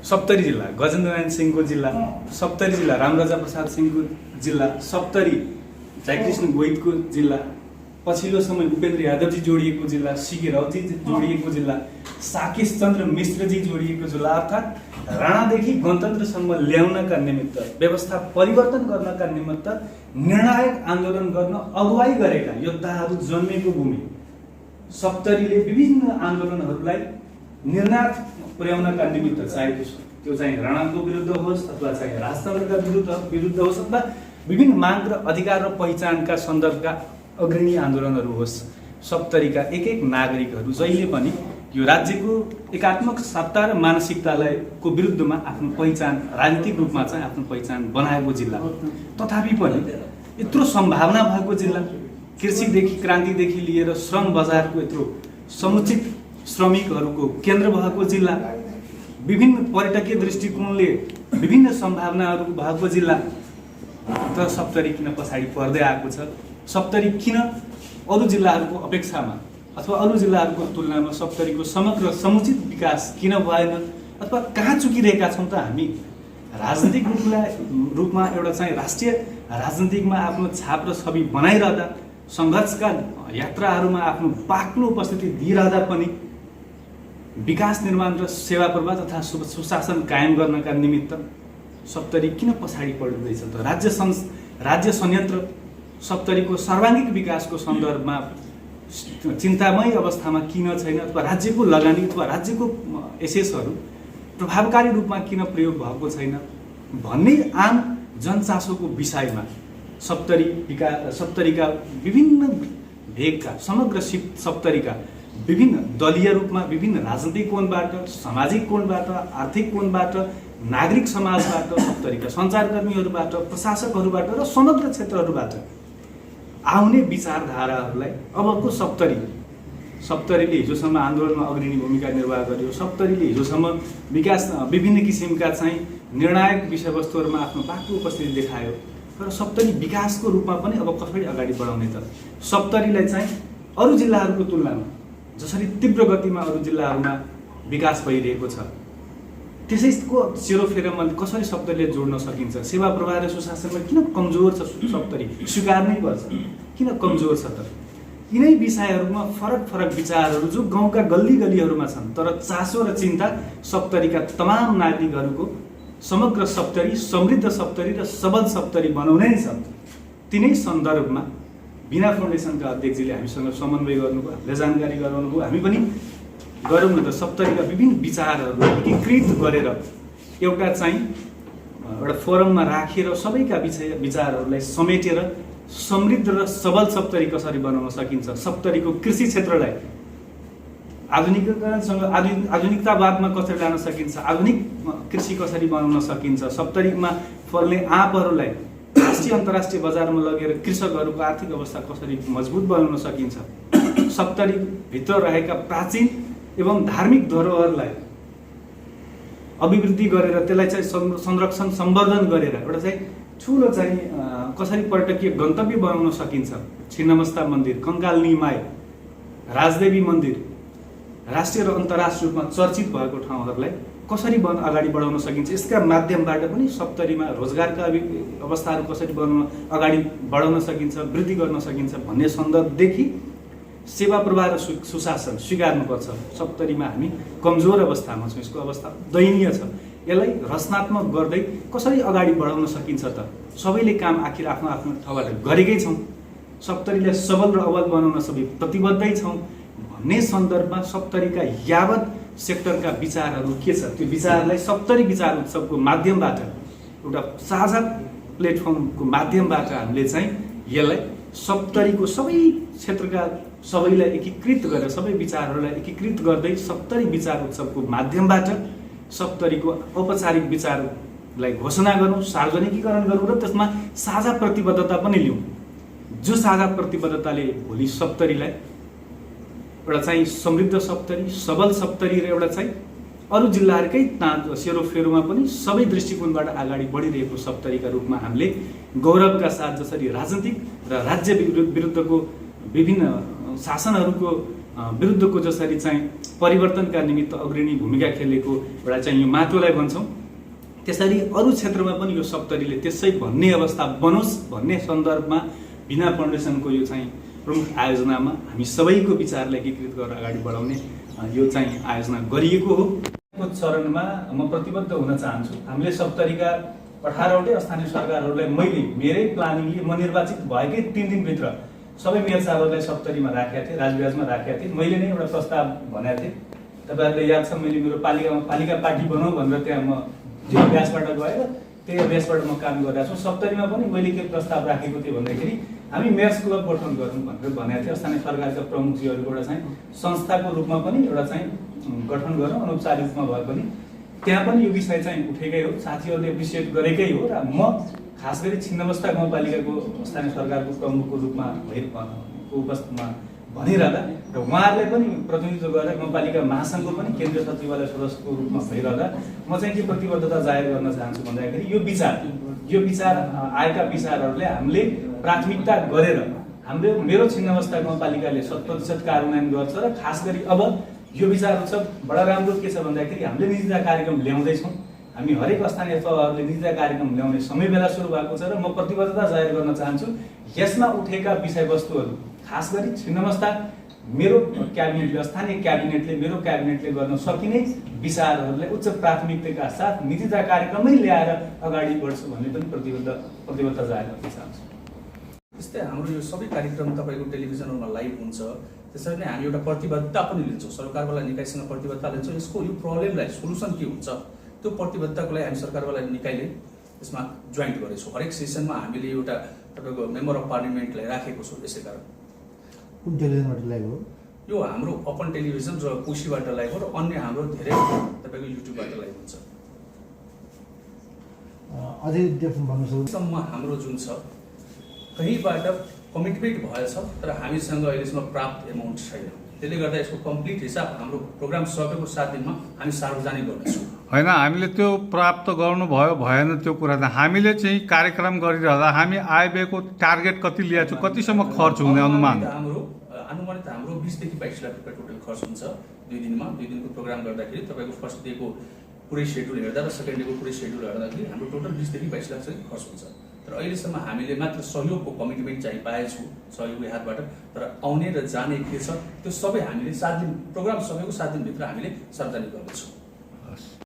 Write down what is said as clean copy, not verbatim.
सप्तरी जिल्ला गजेन्द्रनारायण सिंहको जिल्ला, सप्तरी जिल्ला रामराजा प्रसाद सिंहको जिल्ला, सप्तरी जयकृष्ण गोहितको जिल्ला, पछिल्लो समय उपेन्द्र यादवजी जोडिएको जिल्ला, सीके राउतजी जोडिएको जिल्ला, साकेश चन्द्र मिश्रजी जोडिएको जिल्ला, अर्थात् राणादेखि गणतन्त्रसम्म ल्याउनका निमित्त, व्यवस्था परिवर्तन गर्नका निमित्त निर्णायक आन्दोलन गर्न अगुवाई गरेका योद्धाहरू जन्मेको भूमि। सप्तरीले विभिन्न आन्दोलनहरूलाई निर्णायक पुर्याउनका निमित्त, चाहे त्यो चाहिँ राणाको विरुद्ध होस् अथवा चाहिँ राजतन्त्रका विरुद्ध होस् अथवा विभिन्न माग र अधिकार र पहिचानका सन्दर्भका अग्रणी आन्दोलनहरू होस्, सप्तरीका एक एक नागरिकहरू जहिले पनि यो राज्यको एकात्मक सत्ता र मानसिकताको विरुद्धमा आफ्नो पहिचान, राजनीतिक रूपमा चाहिँ आफ्नो पहिचान बनाएको जिल्ला। तथापि पनि यत्रो सम्भावना भएको जिल्ला, कृषिदेखि क्रान्तिदेखि लिएर श्रम बजारको यत्रो समुचित श्रमिकहरूको केन्द्र भएको जिल्ला, विभिन्न पर्यटकीय दृष्टिकोणले विभिन्न सम्भावनाहरू भएको जिल्ला, तर सप्तरी किन पछाडि पर्दै आएको छ? सप्तरी किन अरू जिल्लाहरूको अपेक्षामा अथवा अरू जिल्लाहरूको तुलनामा सप्तरीको समग्र समुचित विकास किन भएन? अथवा कहाँ चुकिरहेका छौँ त हामी? राजनीतिक रूपमा एउटा चाहिँ राष्ट्रिय राजनीतिकमा आफ्नो छाप र छवि बनाइरहँदा, सङ्घर्षका यात्राहरूमा आफ्नो बाक्लो उपस्थिति दिइरहँदा पनि विकास निर्माण र सेवा प्रवाह तथा सुशासन कायम गर्नका निमित्त सप्तरी किन पछाडि पर्दैछ त? राज्य संयन्त्र सप्तरीको सर्वाङ्गिक विकासको सन्दर्भमा चिन्तामय अवस्थामा किन छैन? अथवा राज्यको लगानी अथवा राज्यको एसेसहरू प्रभावकारी रूपमा किन प्रयोग भएको छैन भन्ने आम जनचासोको विषयमा सप्तरीका विभिन्न भेगका, समग्र सप्तरीका विभिन्न दलीय रूपमा, विभिन्न राजनीतिक कोणबाट, सामाजिक कोणबाट, आर्थिक कोणबाट, नागरिक समाजबाट, सप्तरीका सञ्चारकर्मीहरूबाट, प्रशासकहरूबाट र समग्र क्षेत्रहरूबाट आउने विचारधाराहरूलाई अबको सप्तरीले हिजोसम्म आन्दोलनमा अग्रणी भूमिका निर्वाह गर्यो, सप्तरीले हिजोसम्म विभिन्न किसिमका चाहिँ निर्णायक विषयवस्तुहरूमा आफ्नो बाक्लो उपस्थिति देखायो, तर सप्तरी विकासको रूपमा पनि अब कसरी अगाडि बढाउने त? सप्तरीलाई चाहिँ अरू जिल्लाहरूको तुलनामा जसरी तीव्र गतिमा अरू जिल्लाहरूमा विकास भइरहेको छ, त्यसैको सेरोफेरोमा कसरी सप्तरीले जोड्न सकिन्छ? सेवा प्रवाह र सुशासनमा किन कमजोर छ सप्तरी? स्वीकार्नै पर्छ, किन कमजोर छ त? यिनै विषयहरूमा फरक फरक विचारहरू जो गाउँका गल्ली गल्लीहरूमा छन्, तर चासो र चिन्ता सप्तरीका तमाम नागरिकहरूको समग्र सप्तरी, समृद्ध सप्तरी र सबल सप्तरी बनाउनै छ। तिनै सन्दर्भमा बिना फाउन्डेसनका अध्यक्षजीले हामीसँग समन्वय गर्नुभयो, हामीले जानकारी गराउनुभयो, हामी पनि गरौँ न त सप्तरीका विभिन्न विचारहरू एकीकृत गरेर एउटा फोरममा राखेर सबैका विचारहरूलाई समेटेर समृद्ध र सबल सप्तरी कसरी बनाउन सकिन्छ? सप्तरीको कृषि क्षेत्रलाई आधुनिकीकरणसँग आधुनिकतावादमा कसरी लान सकिन्छ? आधुनिक कृषि कसरी बनाउन सकिन्छ? सप्तरीमा फल्ने आँपहरूलाई राष्ट्रिय अन्तर्राष्ट्रिय बजारमा लगेर कृषकहरूको आर्थिक अवस्था कसरी मजबुत बनाउन सकिन्छ? सप्तरीभित्र रहेका प्राचीन एवं धार्मिक धरोहरलाई अभिवृद्धि गरेर त्यसलाई चाहिँ संरक्षण सम्वर्धन गरेर एउटा चाहिँ ठुलो चाहिँ कसरी पर्यटकीय गन्तव्य बनाउन सकिन्छ? छिन्नमस्ता मन्दिर, कङ्काल निमाई, राजदेवी मन्दिर, राष्ट्रिय र अन्तर्राष्ट्रिय रूपमा चर्चित भएको ठाउँहरूलाई कसरी अगाडि बढाउन सकिन्छ? यसका माध्यमबाट पनि सप्तरीमा रोजगारका अवस्थाहरू कसरी अगाडि बढाउन सकिन्छ, वृद्धि गर्न सकिन्छ भन्ने सन्दर्भदेखि सेवा प्रवाह र सुशासन स्वीकार्नुपर्छ। सप्तरीमा हामी कमजोर अवस्थामा छौँ, यसको अवस्था दयनीय छ। यसलाई रचनात्मक गर्दै कसरी अगाडि बढाउन सकिन्छ त? सबैले काम आखिर आफ्नो आफ्नो ठाउँबाट गरेकै छौँ, सप्तरीलाई सबल र अवल बनाउन सबै प्रतिबद्धै छौँ भन्ने सन्दर्भमा सप्तरीका यावत सेक्टरका विचारहरू के छ, त्यो विचारलाई सप्तरी विचार उत्सवको माध्यमबाट एउटा साझा प्लेटफर्मको माध्यमबाट हामीले चाहिँ यसलाई सप्तरीको सबै क्षेत्रका सबैलाई एकीकृत गरेर सबै विचारहरूलाई एकीकृत गर्दै सप्तरी विचार उत्सवको माध्यमबाट सप्तरीको औपचारिक विचारलाई घोषणा गरौँ, सार्वजनिकीकरण गरौँ र त्यसमा साझा प्रतिबद्धता पनि लिउँ, जो साझा प्रतिबद्धताले भोलि सप्तरीलाई एउटा चाहिँ समृद्ध सप्तरी, सबल सप्तरी र एउटा चाहिँ अरू जिल्लाहरूकै सेरोफेरोमा पनि सबै दृष्टिकोणबाट अगाडि बढिरहेको सप्तरीका रूपमा हामीले गौरवका साथ जसरी राजनीतिक र राज्य विरुद्धको विभिन्न शासनहरूको विरुद्धको जसरी चाहिँ परिवर्तनका निमित्त अग्रणी भूमिका खेलेको एउटा चाहिँ यो महत्त्वलाई भन्छौँ। त्यसरी अरू क्षेत्रमा पनि यो सप्तरीले त्यसै भन्ने अवस्था बनोस् भन्ने सन्दर्भमा बिना फाउन्डेसनको यो चाहिँ प्रमुख आयोजनामा हामी सबैको विचारलाई एकीकृत गरेर अगाडि बढाउने यो चाहिँ आयोजना गरिएको हो। यो चरणमा म प्रतिबद्ध हुन चाहन्छु। हामीले सप्तरीका 18वटै स्थानीय सरकारहरूलाई मैले मेरै प्लानिङले म निर्वाचित भएकै 3 दिनभित्र सबै मेयर साहबहरूलाई सप्तरीमा राखेका थिएँ, राजविराजमा राखेका थिएँ। मैले नै एउटा प्रस्ताव भनेको थिएँ, तपाईँहरूले याद छ, मैले मेरो पालिका पार्टी बनाऊ भनेर त्यहाँ म त्यो अभ्यासबाट गएर त्यही अभ्यासबाट म काम गरिरहेको छु। सप्तरीमा पनि मैले के प्रस्ताव राखेको थिएँ भन्दाखेरि हामी मेयर्स क्लब गठन गरौँ भनेर भनेको थिएँ। स्थानीय सरकारका प्रमुखजीहरूको एउटा चाहिँ संस्थाको रूपमा पनि एउटा चाहिँ गठन गरौँ, अनौपचारिक रूपमा भए पनि त्यहाँ पनि यो विषय चाहिँ उठेकै हो, साथीहरूले एप्रिसिएट गरेकै हो। र म खास गरी छिन्नमस्ता गाउँपालिकाको स्थानीय सरकारको प्रमुखको रूपमा उपस्थितिमा भनिरहँदा र उहाँहरूले पनि प्रतिनिधित्व गरेर गाउँपालिका महासङ्घको पनि केन्द्रीय सचिवालय सदस्यको रूपमा भइरहँदा म चाहिँ के प्रतिबद्धता जाहेर गर्न चाहन्छु भन्दाखेरि यो विचार आएका विचारहरूले हामीले प्राथमिकता गरेर मेरो छिन्नमस्ता गाउँपालिकाले 100% कार्यान्वयन गर्छ। र खास गरी अब यो विचारहरू छ बडा राम्रो के छ भन्दाखेरि हामीले निजता कार्यक्रम ल्याउँदैछौँ। हामी हरेक स्थानीय तहहरूले निजता कार्यक्रम ल्याउने समय बेला सुरु भएको छ र म प्रतिबद्धता जाहेर गर्न चाहन्छु। यसमा उठेका विषयवस्तुहरू खास गरी छिन्नमस्ता मेरो क्याबिनेटले, स्थानीय क्याबिनेटले, मेरो क्याबिनेटले गर्न सकिने विचारहरूलाई उच्च प्राथमिकताका साथ निजता कार्यक्रमै ल्याएर अगाडि बढ्छु भन्ने पनि प्रतिबद्धता जाहेर गर्न चाहन्छु। त्यस्तै हाम्रो यो सबै कार्यक्रम तपाईँको टेलिभिजनहरूमा लाइभ हुन्छ। त्यसरी नै हामी एउटा प्रतिबद्धता पनि लिन्छौँ, सरकारवाला निकायसँग प्रतिबद्धता लिन्छौँ। यसको यो प्रब्लमलाई सोल्युसन के हुन्छ त्यो प्रतिबद्धताको लागि हामी सरकारवाला निकायले यसमा जोइन्ट गरेछौँ। हरेक सेसनमा हामीले एउटा तपाईँको मेम्बर अफ पार्लिमेन्टलाई राखेको छौँ। यसै कारण कुन टेलिभिजनबाट लाइभ हो? यो हाम्रो ओपन टेलिभिजन र कोशीबाट लाइभ हो र अन्य हाम्रो धेरै तपाईँको युट्युबबाट लाइभ हुन्छ। अझै डिफ्रेन्ट भन्नुसम्म हाम्रो जुन छ कहीँबाट कमिटमेन्ट भएछ तर हामीसँग अहिलेसम्म प्राप्त एमाउन्ट छैन। त्यसले गर्दा यसको कम्प्लिट हिसाब हाम्रो प्रोग्राम सकेको 7 दिनमा हामी सार्वजनिक गर्नेछौँ। होइन, हामीले त्यो प्राप्त गर्नुभयो भएन त्यो कुरा त हामीले चाहिँ कार्यक्रम गरिरहँदा हामी आयव्ययको टार्गेट कति लिएको छु, कतिसम्म खर्च हुने अनुमानित हाम्रो 20 देखि 22 लाख रुपियाँ टोटल खर्च हुन्छ 2 दिनमा। 2 दिनको प्रोग्राम गर्दाखेरि तपाईँको फर्स्ट डेको पुरै सेड्युल हेर्दा र सेकेन्ड डेको पुरै सेड्युल हेर्दाखेरि हाम्रो टोटल 20 देखि 22 लाख चाहिँ खर्च हुन्छ। तर अहिलेसम्म हामीले मात्र सहयोगको कमिटमेन्ट चाहिँ पाएछौँ सहयोगी हातबाट। तर आउने र जाने के छ त्यो सबै हामीले 7 दिन प्रोग्राम सकेको 7 दिनभित्र हामीले सार्वजनिक गर्नेछौँ।